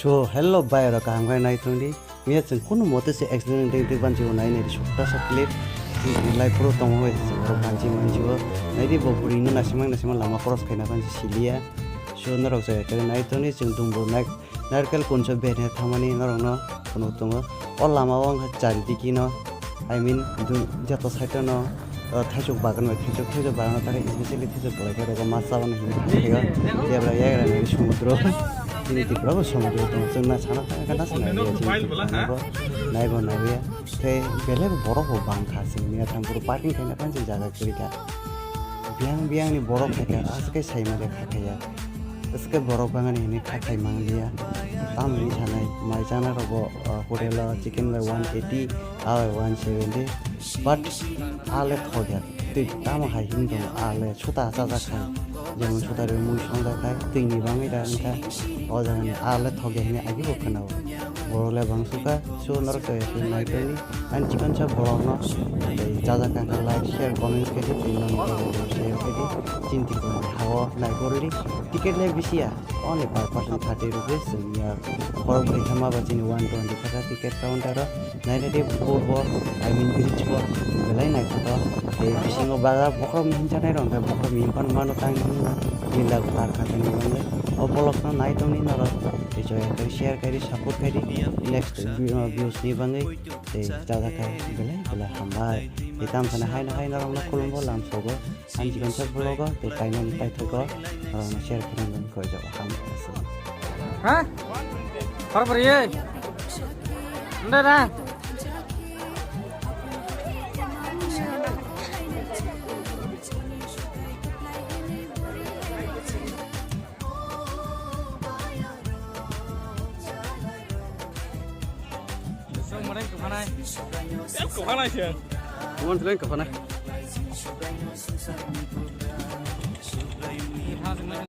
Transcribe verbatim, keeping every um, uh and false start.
To hello bhai rok, kaham khe nai tongdi. Miya chwng kunu mote se accident dei dei banchi o nai nai sukta sa clip. Lai pro tongo hoi se pro banchi manchi o. Nai di bo buri no nasimang nasimang lama cross khaina banchi siliya. So norok jaya khe nai tongdi chwng dumbo nai narkel kunso bene thamani norok no kono tongo. O lama o wngkha chari diki no, I mean, joto side no, uh, thaisuk bagan bai thaisuk, thaisuk bagan o takhai specially thaisuk kwlai khe rwgo ma chabani hinwi thangkhe o jebra yagra nai sumudro. Chini Tripura bo sumudro tongo, chwng na sana thangkhe na sana ya chini Tripura bo naibo naiya. Tei belai bo borok bo bangkha, chwng miya thang phuru parking khaina phan se jaga kwrwi kha. Biyang biyang ni borok khaikha, aswk khe saimale khakhaiya. Aswk khe borok bangani hinwi khakhai mangliya. Tamoni sanai mai chana rokbo, uh, hotel o chicken bai one eighty, a bai one seventy. But a le thokya. Twi tamo hai himwi tongo, a le suta chajak khai. Jemon suta rwi mui songjak khai, twi ni bangwi da wngkha. O jaga ni a le thokya hinwi agi bo khwnao. Borok le bang sukha, so norok to nai tongdi. Ani chikon sa vlog no, tei chajak kha khe like, share, comment khe di, tei nang share khe di, chinti kong hao nai gorli. Ticket le bisi ya, only per person thirty rupees, ya, borok bwrwi kha ma ba chini one twenty taka ticket counter o, nai nai di purbo, I mean bridge bo, belai nai kha to, tei bisingo baga bokhorok mihim chanai rok, bokhorok mihim pan mano tang himna, nila par kha tini bang le, o vlog no nai tongni norok, tei joya khe share khe di, support khe di, next views ni bangwi. Tei chajak kha belai belai hambai. Tei tamo sana haino hai norokno khulumbo lamsogo. Ani chikon sa vlogo tei kainani paithago norokno share khainani bagwi koijago, hambai aswk. Ha? Khorokbrwi ye? Nda na? Yang kau hana sih? Kamu selain kau hana?